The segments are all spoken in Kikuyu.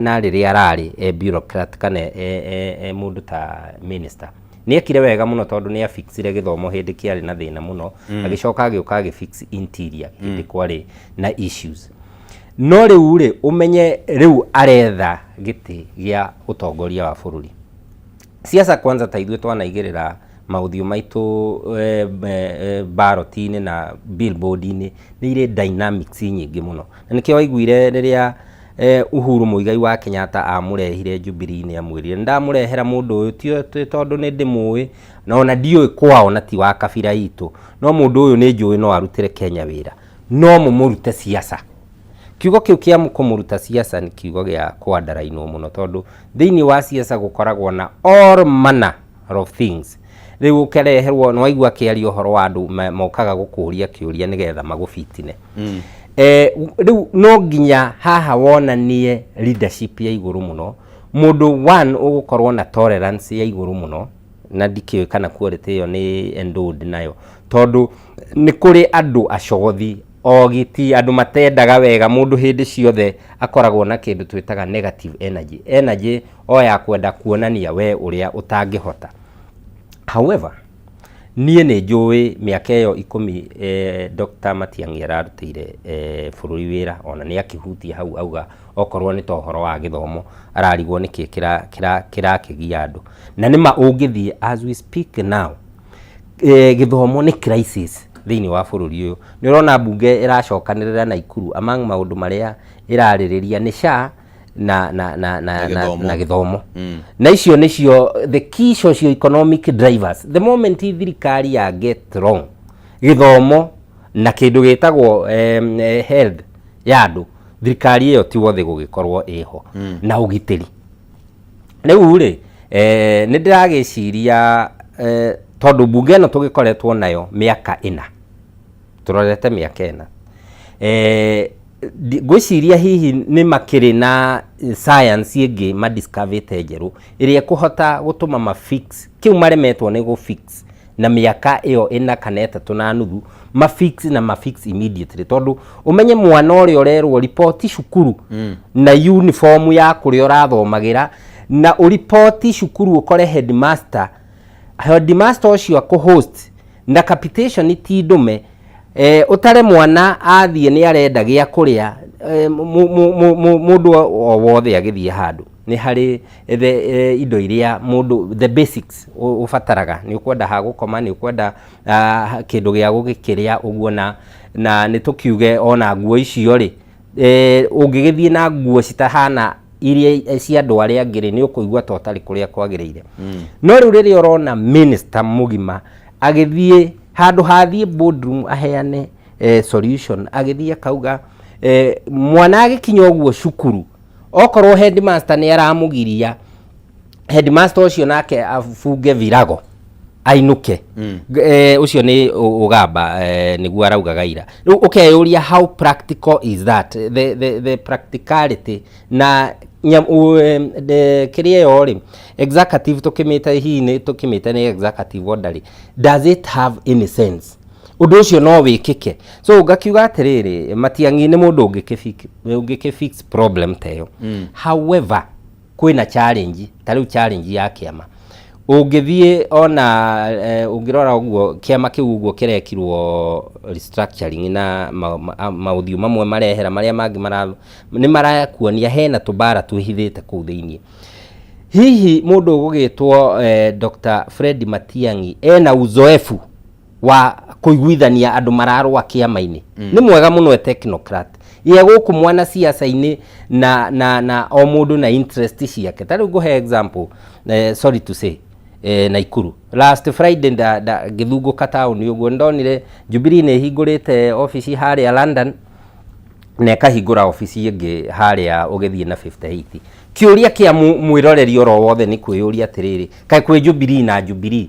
Na rĩrĩa ararĩ e bureaucrat kana e mũndũ ta minister, nĩ ekire wega mũno tondũ nĩ afixire gĩthomo hĩndĩ kĩarĩ na thĩna mũno, agĩcoka agĩũka agĩfix interior hĩndĩ kwarĩ na issues. No rĩu rĩ, ũmenye rĩu aretha gĩtĩ gĩa ũtongoria wa bũrũri. Siasa kwanza ta ithuĩ twanaigĩrĩra maũthiũ maitũ ballot-inĩ na billboard-inĩ, nĩ irĩ dynamics nyingĩ mũno, na nĩkĩo waiguire rĩrĩa Uhuru Muigai wa Kenyatta amũrehire Jubilee-inĩ, amwĩrire, "Nĩ ndamũrehera mũndũ ũyũ ti tondũ nĩ ndĩmũĩ na ona ndiũĩ kwao na ti wa kabira itũ, no mũndũ ũyũ nĩ njũĩ no arutĩre Kenya wĩra, no mũmũrute siasa." Kiugo kĩu kĩa kũmũruta siasa nĩ kiugo gĩa kũandarainwo mũno, tondũ thĩinĩ wa siasa gũkoragwo na all manner of things. Rĩu ũkereherwo nĩ waigua akĩaria ũhoro wa andũ mokaga gũkũria kĩũria nĩgetha magũbitine. Rĩu no nginya haha wonanie leadership ya igũrũ mũno, mũndũ one ũgũkorwo na tolerance ya igũrũ mũno, na ndikĩũĩ kana quality ĩyo nĩ endowed nayo, tondũ nĩ kũrĩ andũ acothi ogiti, andũ matendaga wega. Mũndũ hĩndĩ ciothe akoragwo na kĩndũ twĩtaga negative energy, energy o ya kwenda kuonania we ũrĩa ũtangĩhota. However, niĩ nĩ njũĩ mĩaka ĩyo 10 Dr. Matiang'i ararutĩire bũrũri wĩra, ona nĩ akĩhutia hau auga okorwo nĩ ta ũhoro wa gĩthomo, ararigwo nĩkĩ kĩrakĩgia andũ. Na nĩma ũngĩthiĩ as we speak now, gĩthomo nĩ crisis thĩinĩ wa bũrũri ũyũ. Nĩ ũrona mbunge ĩracokanĩrĩra Naikuru, among maũndũ marĩa ĩrarĩrĩria nĩ SHA na Na na gĩthomo. Na gĩthomo. Na icio nĩcio the key socio-economic drivers. The moment thirikari ya get wrong gĩthomo na kĩndũ gĩtagwo health ya andũ, thirikari ĩyo ti wothe gũgĩkorwo ĩho na ũgitĩri. Rĩu rĩ, nĩ ndĩragĩciria, tondũ mbunge ĩno tũgĩkoretwo nayo mĩaka 4, tũrorete mĩaka 4, ngwĩciria hihi nĩ makĩrĩ na science ĩngĩ madiscoverĩte njerũ ĩrĩa ĩkũhota gũtũma mafix kĩu maremetwo nĩ gũfix na mĩaka ĩyo 4 kana 3.5, mafix na mafix immediately, tondũ ũmenye mwana ũrĩa ũrerwo ripoti cukuru na uniform ya kũrĩa ũrathomagĩra, na ũripoti cukuru ũkore headmaster, headmaster ũcio akũhost na capitation ti ndũme, ũtare mwana athiĩ nĩ arenda gĩa kũrĩa. Mũndũ o wothe agĩthiĩ handũ nĩ harĩ the, indo iria mũndũ, the basics ũbataraga, nĩ ũkwenda ha gũkoma, nĩ ũkwenda kĩndũ gĩa gũgĩkĩrĩa ũguo, na nĩ tũkiuge ona nguo icio rĩ, ũngĩgĩthiĩ na nguo citahana iria cia andũ arĩa angĩ rĩ, nĩ ũkũigua ta ũtarĩ kũrĩa kwagĩrĩire. No rĩu rĩrĩa ũrona minister mũgima agĩthiĩ handũ hathiĩ boardroom aheane solution, agĩthiĩ akauga mwana agĩkinya ũguo cukuru, okorwo headmaster nĩ aramũgiria, headmaster ũcio nake abunge virago ainũke. Ũcio nĩ ũgamba, nĩguo araugaga ira. Rĩu ũkeyũria, how practical is that? The practicality na kĩrĩa ĩyo rĩ, executive tũkĩmĩte, hihi nĩ tũkĩmĩte nĩ executive order rĩ, does it have any sense? Ũndũ ũcio no wĩkĩke? So ngakiuga atĩrĩrĩ, Matiang'i nĩ mũndũ ũngĩkĩ fix problem ta ĩyo. However, kwĩna challenge, ta rĩu challenge ya kĩama. Ũngĩthiĩ ona ũngĩrora ũguo kĩama kĩu ũguo kĩrekirwo restructuring na maũthiũ mamwe marehera, marĩa mangĩ nĩ marakuonia hena tũmbara twĩhithĩte kũu thĩiniĩ. Hihi mũndũ ũgũgĩtwo Dr. Fred Matiang'i ena uzoefu wa kũiguithania andũ mararũa kĩama-inĩ? Nĩ mwega mũno e technocrat, ye gũkũ mwana siasa-inĩ na o mũndũ na interest ciake. Ta rĩu ngũhe example, sorry to say, Naikuru last Friday nda ngĩthungũka taũni ũguo, ndonire Jubilee nĩ ĩhingũrĩte obici harĩa London na ĩkahingũra obici ĩngĩ harĩa ũgĩthiĩ na 58. Kĩũria kĩa mwĩroreri oro wothe nĩ kwĩyũria atĩrĩrĩ, kaĩ kwĩ Jubilee na Jubilee?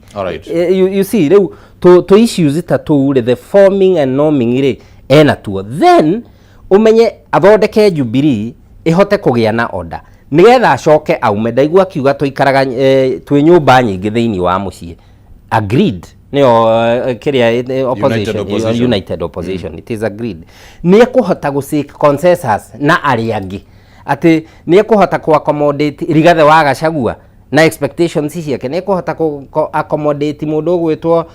You see, rĩu tũ issues ta tũu rĩ, the forming and norming rĩ, ena tuo. Then ũmenye athondeke Jubilee ĩhote kũgĩa na order nĩgetha acoke aume. Ndaigua akiuga tũikaraga twĩ nyũmba nyingĩ thĩinĩ wa mũciĩ. Agreed, nĩyo kĩrĩa opposition, Opposition. United opposition, it is agreed. Nĩ ekũhota gũ seek consensus na arĩa angĩ. Atĩ nĩ ekũhota kũ accommodate Rigathĩ wa Gachagua na expectations ciake, nĩ ekũhota kũ accommodate mũndũ ũgwĩtwo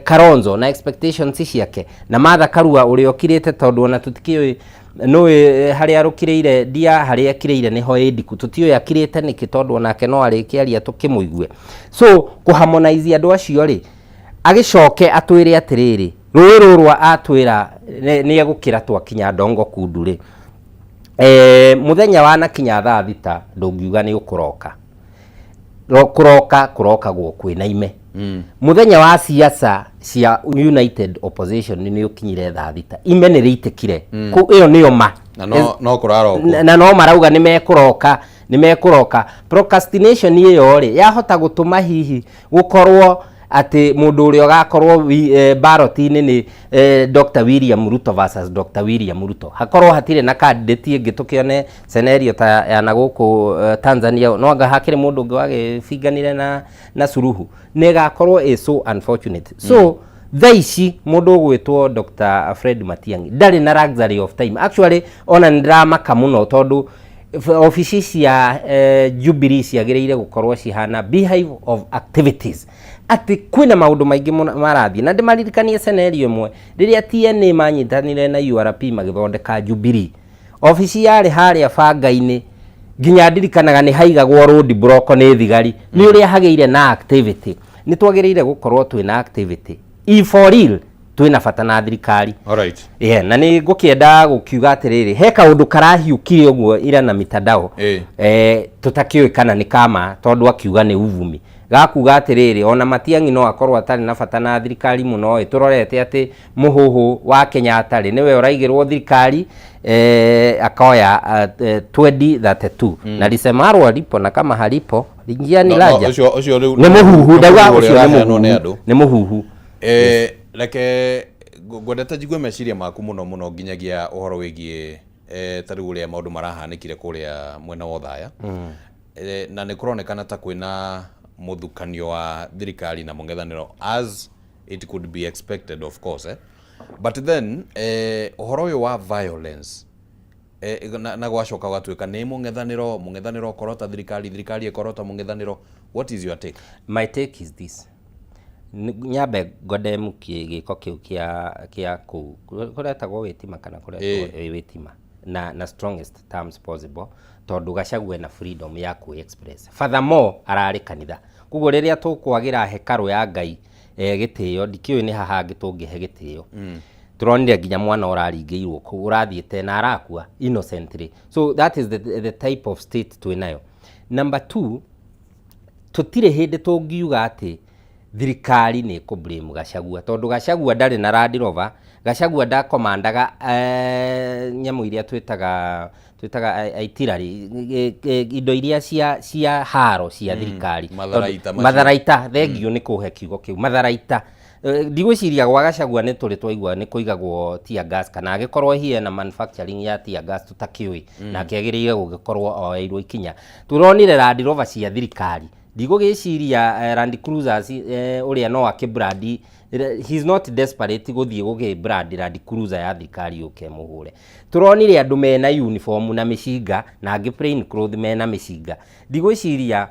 Kalonzo na expectations ciake, na Martha Karua ũrĩa ũkirĩte, tondũ ona tũtikĩũĩ nũĩ harĩa arũkirĩire ndia, harĩa akirĩire nĩho ĩ ndiku, tũtiũĩ akirĩte nĩkĩ, tondũ onake no arĩkĩaria tũkĩmũigue. So kũ harmonize andũ acio rĩ, agĩcoke atwĩre atĩrĩrĩ, rũĩ rũrũ atwĩra nĩ egũkĩra twakinya Ndongo Kundu rĩ, mũthenya wanakinya thaa 6 ndũngiuga nĩ ũkũroka. Kũroka kũrokagwo kwĩna ime. Mũthenya wa siasa cia United Opposition nĩ ũkinyire thaa 6, ime nĩ rĩitĩkire. Ĩyo nĩyo ma. Na no kũrarokwo. Na no marauga nĩ mekũroka, nĩ mekũroka. Procrastination ĩyo rĩ, yahota gũtũma hihi gũkorwo atĩ mũndũ ũrĩa ũgakorwo ballot-inĩ nĩ Dr. William Ruto versus Dr. William Ruto, hakorwo hatirĩ na candidate ĩngĩ. Tũkĩone scenario ta ya na gũkũ Tanzania, no anga hakĩrĩ mũndũ ũngĩ wagĩbinganire na Suluhu, nĩ ĩgakorwo ĩ so unfortunate. So thaa ici mũndũ ũgwĩtwo Dr. Fred Matiang'i ndarĩ na luxury of time. Actually, ona nĩ ndĩramaka mũno tondũ obici cia Jubilee ciagĩrĩire gũkorwo cihana beehive of activities, atĩ kwĩna maũndũ maingĩ mũno marathiĩ. Na ndĩmaririkanie scenario ĩmwe rĩrĩa TNA manyitanire na URP magĩthondeka Jubilee. Obici yarĩ harĩa banga-inĩ, nginya ndirikanaga nĩ haigagwo road block nĩ thigari nĩ ũrĩa hagĩire na activity. Nĩ twagĩrĩire gũkorwo twĩna activity i for real, twĩna bata na thirikari. Yeah, na nĩ ngũkĩenda gũkiuga atĩrĩrĩ, he kaũndũ karahiũkire ũguo ira na mitandao, tũtakĩũĩ kana nĩ kama, tondũ akiuga nĩ uvumi, gakuga atĩrĩrĩ, ona Matiang'i no akorwo atarĩ na bata na thirikari mũno ĩ, tũrorete atĩ mũhũhũ wa Kenyatta rĩ, nĩwe ũraigĩrwo thirikari, akoya 2032 na lisemalo lipo na kama halipo njiani No, no, laja. Ũcio rĩu Nĩ mũhuhu ndauga. Mũhuhu ũrĩa Ũcio nĩ ũraheanwo nĩ mũhuhu. andũ. Nĩ mũhuhu. Reke ngwendete njigue meciria maku mũno mũno nginyagia ũhoro wĩgiĩ ta rĩu ũrĩa maũndũ marahanĩkire kũrĩa mwena wa Othaya. Na nĩ kũronekana ta kwĩna mũthukanio wa thirikari na mũng'ethanĩro, as it could be expected, of course, eh? But then ũhoro ũyũ wa violence, na gwacoka gwatuĩka nĩ mũng'ethanĩro ũkorota thirikari, thirikari ĩkorota mũng'ethanĩro, what is your take? My take is this. Nyambe ngondemu gĩko kĩu kĩa kũu kũretagwo wĩtima kana kũretwo wĩtima na strongest terms possible, tondũ Gachagua ena freedom ya kwĩ express. Furthermore, ararĩ kanitha, koguo rĩrĩa tũkwagĩra hekarũ ya Ngai gĩtĩo, ndikĩũĩ nĩ ha hangĩ tũngĩhe gĩtĩo. Tũronire nginya mwana ũraringĩirwo kũu ũrathiĩte na arakua innocently. So that is the type of state twĩnayo. Number two, tũtirĩ hĩndĩ tũngiuga atĩ thirikari nĩ ĩkũ blame Gachagua, tondũ Gachagua ndarĩ na Land Rover. Gachagua ndakomandaga nyamũ iria twĩtaga artillery, indo iria cia haro cia thirikari. Matharaita macio. Matharaita, thengiũ nĩ kũhe kiugo kĩu, matharaita. Ndigwĩciria gwa Gachagua nĩ tũrĩ twaigua nĩ kũigagwo tear gas, kana angĩkorwo hihi ena manufacturing ya tear gas tũtakĩũĩ, nake agĩrĩire gũgĩkorwo oeirwo ikinya. Tũronire Land Rover cia thirikari, ndigũgĩciria Land Cruisers, ũrĩa no akĩ brand, he's not desperate gũthiĩ gũgĩ brand Land Cruiser ya thirikari yũke mũhũre. Tũronire andũ mena uniform na mĩcinga, na angĩ plain clothes mena mĩcinga. Ndigwĩciria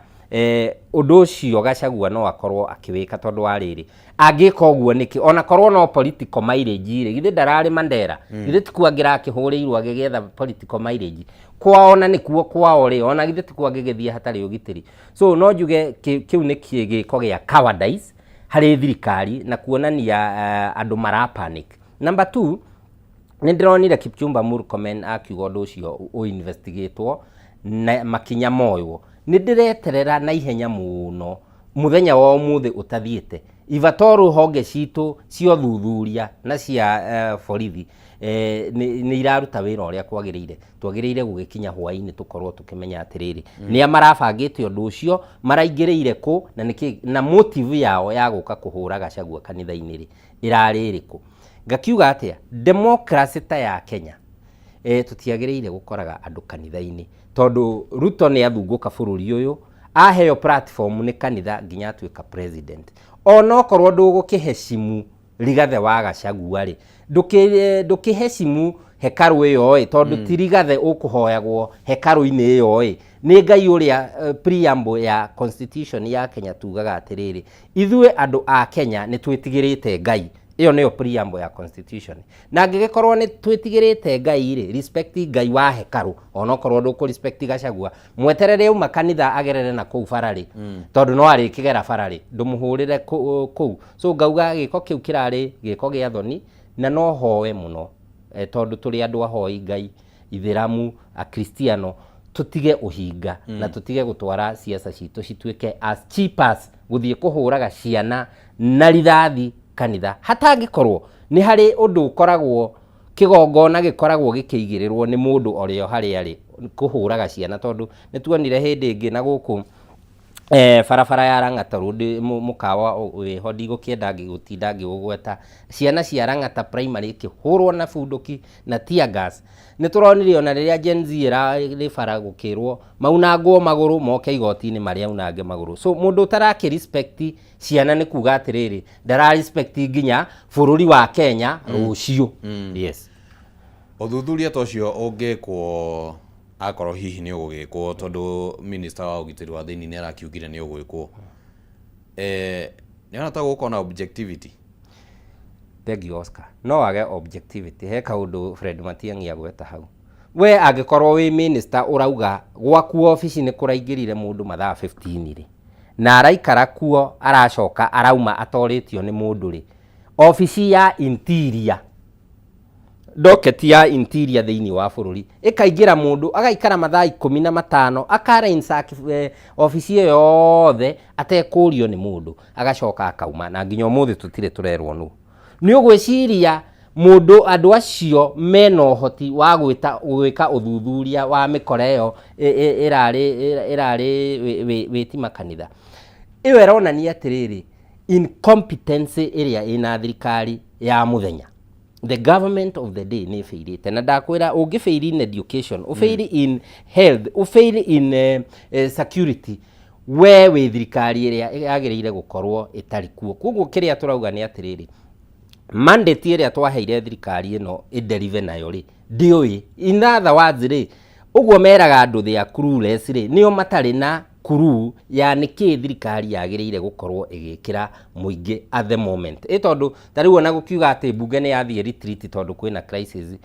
ũndũ ũcio Gachagua no akorwo akĩwĩka, tondũ wa rĩrĩ, angĩka ũguo nĩkĩ, ona korwo no political mileage rĩ, githĩ ndararĩ Mandera? Githĩ tikuo angĩrakĩhũrĩirwo agĩgĩetha political mileage kwao? Na nĩkuo kwao rĩ, ona githĩ tikuo angĩgĩthiĩ hatarĩ ũgitĩri? So no njuge kĩu nĩ gĩko gĩa cowardice harĩ thirikari na kuonania andũ mara panic. Number two, nĩ ndĩronire Kipchumba Murkomen akiuga ũndũ ũcio ũinvestigatwo na makinya moywo. Nĩ ndĩreterera na ihenya mũno mũthenya wa ũmũthĩ ũtathiĩte ivatoro honge citũ cia ũthuthuria na cia borithi nĩ iraruta wĩra ũrĩa kwagĩrĩire. Twagĩrĩire gũgĩkinya hwaĩ-inĩ tũkorwo tũkĩmenya atĩrĩrĩ, nĩa marabangĩte ũndũ ũcio, maraingĩrĩire kũ, na nĩkĩ, na motive yao ya gũka kũhũra Gachagua kanitha-inĩ rĩ, ĩrarĩ ĩrĩkũ. Ngakiuga atĩa, democracy ta ya Kenya, tũtiagĩrĩire gũkoraga andũ kanitha-inĩ, tondũ Ruto nĩ athungũka bũrũri ũyũ, aheo platform nĩ kanitha nginya atuĩka president. Onokorwo ndũgũkĩhecimu Rigathĩ wa Gachagua rĩ, ndũkĩhecimu Hekarũ ĩyo ĩ, tondũ ti Rigathe ũkũhoyagwo hekarũ-inĩ ĩyo ĩ, nĩ Ngai ũrĩa. Preamble ya constitution ya Kenya tugaga atĩrĩrĩ, ithuĩ andũ a Kenya nĩ twĩtigĩrĩte Ngai. Ĩyo nĩyo preamble ya constitution. Na angĩgĩkorwo nĩ twĩtigĩrĩte Ngai rĩ, respect Ngai wa hekarũ, onokorwo ndũkũ respect Gachagua, mweterere auma kanitha agerere na kũu bara rĩ, tondũ no arĩkĩgera bara rĩ, ndũmũhũrĩre kũu. So ngauga gĩko kĩu kĩrarĩ gĩko gĩa thoni, na no hoe mũno, tondũ tũrĩ andũ ahoi Ngai, Ithĩramu, Akristiano, tũtige ũhinga na tũtige gũtwara siasa citũ cituĩke as cheap as gũthiĩ kũhũraga ciana na rithathi kanitha, hatangĩkorwo nĩ harĩ ũndũ ũkoragwo kĩgongona gĩkoragwo gĩkĩigĩrĩrwo nĩ mũndũ orĩo harĩa arĩ kũhũraga ciana, tondũ nĩ tuonire hĩndĩ ĩngĩ na gũkũ barabara ya Lang'ata Road, mũkawa wĩho ndigũkĩenda gũtinda ngĩũgweta, ciana cia Lang'ata Primary ikĩhũrwo na bunduki na tear gas. Nĩ tũronire ona rĩrĩa Gen Z ĩrarĩ bara gũkĩrwo maunangwo magũrũ moke igoti-inĩ marĩ aunange magũrũ. So mũndũ ũtarakĩ respect ciana nĩ kuga atĩrĩrĩ, ndara respect nginya bũrũri wa Kenya rũciũ. Yes. Ũthuthuria ta ũcio ũngĩkwo, akorwo hihi nĩ ũgũgĩkwo, tondũ minister wa ũgitĩri wa thĩinĩ nĩ arakiugire nĩ ũgwĩkwo, nĩ ona ta gũkorwo na objectivity? Thank you, Oscar. No wage objectivity. He kaũndũ Fred Matiang'i agweta hau. We angĩkorwo wĩ minister ũrauga gwaku obici nĩ kũraingĩrire mũndũ mathaa 15 rĩ, na araikara kuo, aracoka arauma atorĩtio nĩ mũndũ rĩ, obici ya interior, docket ya interior thĩinĩ wa bũrũri ĩkaingĩra mũndũ agaikara mathaa 15, akaransack obici ĩyo yothe atekũrio nĩ mũndũ, agacoka akauma, na nginya ũmũthĩ tũtirĩ tũrerwo nũ. Nĩ ũgwĩciria mũndũ, andũ acio mena ũhoti wa gwĩta gwĩka ũthuthuria wa mĩkora ĩyo ĩrarĩ wĩtima kanitha ĩyo? Ĩronania atĩrĩrĩ, incompetence ĩrĩa ĩna thirikari ya mũthenya, the government of the day, nĩ ĩbĩirĩte. Na ndakwĩra, ũngĩbĩiri in education, ũbĩiri in health, ũbĩiri in security, we wĩ thirikari ĩrĩa yagĩrĩire gũkorwo ĩtarĩ kuo. Koguo kĩrĩa tũrauga nĩ atĩrĩrĩ, mandate ĩrĩa twaheire thirikari ĩno ĩdeliver nayo rĩ, ndiũĩ. In other words rĩ, ũguo meraga andũ they are clueless rĩ, nĩo matarĩ na clue ya nĩkĩ thirikari yagĩrĩire gũkorwo ĩgĩkĩra mũingĩ at the moment. Ĩ tondũ ta rĩu ona gũkiuga atĩ mbunge nĩ yathiĩ retreat tondũ kwĩna crisis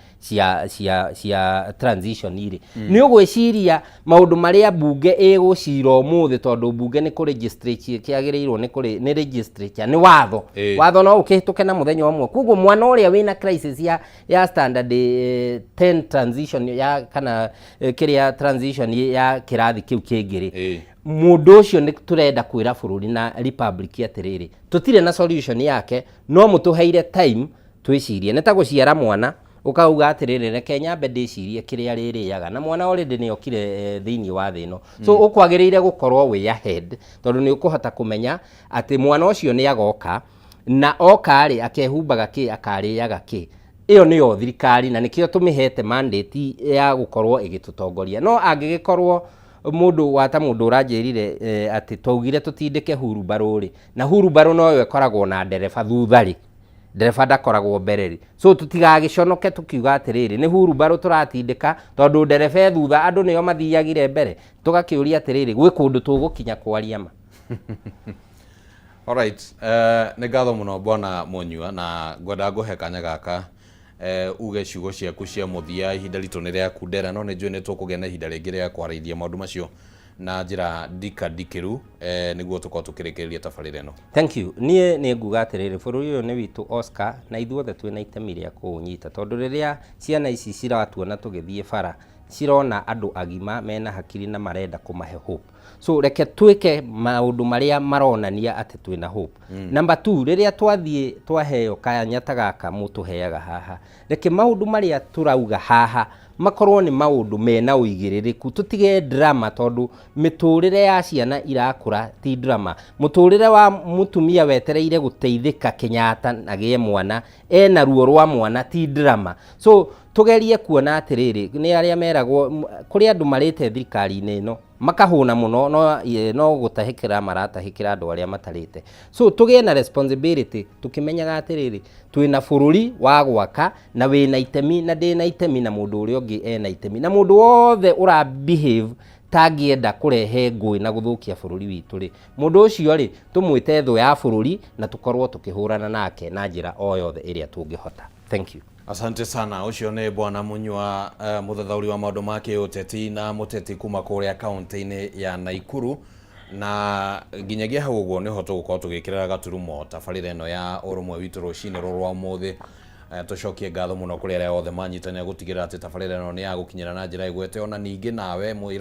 cia transition rĩ, nĩ ũgwĩciria maũndũ marĩa mbunge ĩgũcira ũmũthĩ, tondũ mbunge nĩ kũ legislature kĩagĩrĩirwo nĩ kũrĩ nĩ legislature, nĩ watho. Watho no ũkĩhĩtũke na mũthenya ũmwe. Koguo mwana ũrĩa wĩna crisis ya standard 10 transition ya kana kĩrĩa transition ya kĩrathi kĩu kĩngĩ rĩ, mũndũ ũcio nĩ tũrenda kwĩra bũrũri na republic atĩrĩrĩ, tũtirĩ na solution yake, no mũtũheire time twĩcirie. Nĩ ta gũciara mwana, ũkauga atĩrĩrĩ, reke nyambe ndĩcirie kĩrĩa rĩrĩaga, na mwana already nĩ okire thĩinĩ wa thĩ ĩno. So ũkwagĩrĩire gũkorwo wĩ ahead, tondũ nĩ ũkũhota kũmenya atĩ mwana ũcio nĩ agoka, na oka rĩ, akehumbaga kĩ, akarĩaga kĩ. Ĩyo nĩyo thirikari, na nĩkĩo tũmĩhete mandate ya gũkorwo ĩgĩtũtongoria. No angĩgĩkorwo mũndũ wa ta mũndũ ũranjĩrire atĩ twaugire tũtindĩke hurumbarũ rĩ, na hurumbarũ noyo ĩkoragwo na ndereba thutha rĩ, ndereba ndakoragwo mbere rĩ, so tũtigagĩconoke tũkiuga atĩrĩrĩ, nĩ hurumbarũ tũratindĩka tondũ ndereba e thutha, andũ nĩo mathiagire mbere. Tũgakĩũria atĩrĩrĩ, gwĩ kũndũ tũgũkinya kwaria ma? Alright, nĩ ngatho mũno, bwana Mũnyua, na ngwenda ngũhe kanya gaka uge ciugo ciaku cia mũthia. Ihinda ritũ nĩ rĩa kundera, no nĩ njũĩ nĩ tũkũgĩa na ihinda rĩngĩ rĩa kwarĩria maũndũ macio na njĩra ndikandikĩru, nĩguo tũkorwo tũkĩrĩkĩrĩria tabarĩra ĩno. Thank you. Niĩ nĩ nguga atĩrĩrĩ, bũrũri ũyũ nĩ witũ, Oscar, na ithuothe twĩna itemi rĩa kũũnyita, tondũ rĩrĩa ciana ici ciratuona tũgĩthiĩ bara, cirona andũ agima mena hakiri na marenda kũmahe hope. So reke twĩke maũndũ marĩa maronania atĩ twĩna hope. Number two, rĩrĩa twathiĩ twaheo kanya ta gaka mũtũheaga haha, reke maũndũ marĩa tũrauga haha makorwo nĩ maũndũ mena ũigĩrĩrĩku, tũtige drama, tondũ mĩtũrĩre ya ciana irakũra ti drama. Mũtũrĩre wa mũtumia wetereire gũteithĩka Kenyatta agĩe mwana, ena ruo rwa mwana, ti drama. So tũgerie kuona atĩrĩrĩ, nĩ arĩa meragwo kũrĩ andũ marĩte thirikari-inĩ ĩno. Makahũna mũno, no no gũtahĩkĩra maratahĩkĩra andũ arĩa matarĩte. So tũgĩe na responsibility, tũkĩmenyaga atĩrĩrĩ, twĩna bũrũri wa gwaka, na wĩna itemi, na ndĩna itemi, na mũndũ ũrĩa ũngĩ ena itemi, na mũndũ wothe ũra behave tangĩenda kũrehe ngũĩ na gũthũkia bũrũri witũ rĩ, mũndũ ũcio rĩ, tũmwĩte thũ ya bũrũri na tũkorwo tũkĩhũrana nake na njĩra o yothe ĩrĩa tũngĩhota. Thank you. Asante sana. Ũcio nĩ Bwana Munyua, mũthathaũri wa maũndũ ma kĩũteti na mũteti kuma kũrĩa kaũntĩ-inĩ ya Naikuru. Na nginyagia hau ũguo nĩho tũgũkorwo tũgĩkĩrĩra gaturumo tabarĩra ĩno ya Ũrũmwe Witũ rũcinĩ rũrũ rwa ũmũthĩ. Tũcokie ngatho mũno kũrĩ arĩa othe manyitanĩra gũtigĩrĩra atĩ tabarĩra ĩno nĩ ya gũkinyĩra na njĩra ĩgwete, ona ningĩ nawe mwĩroreri.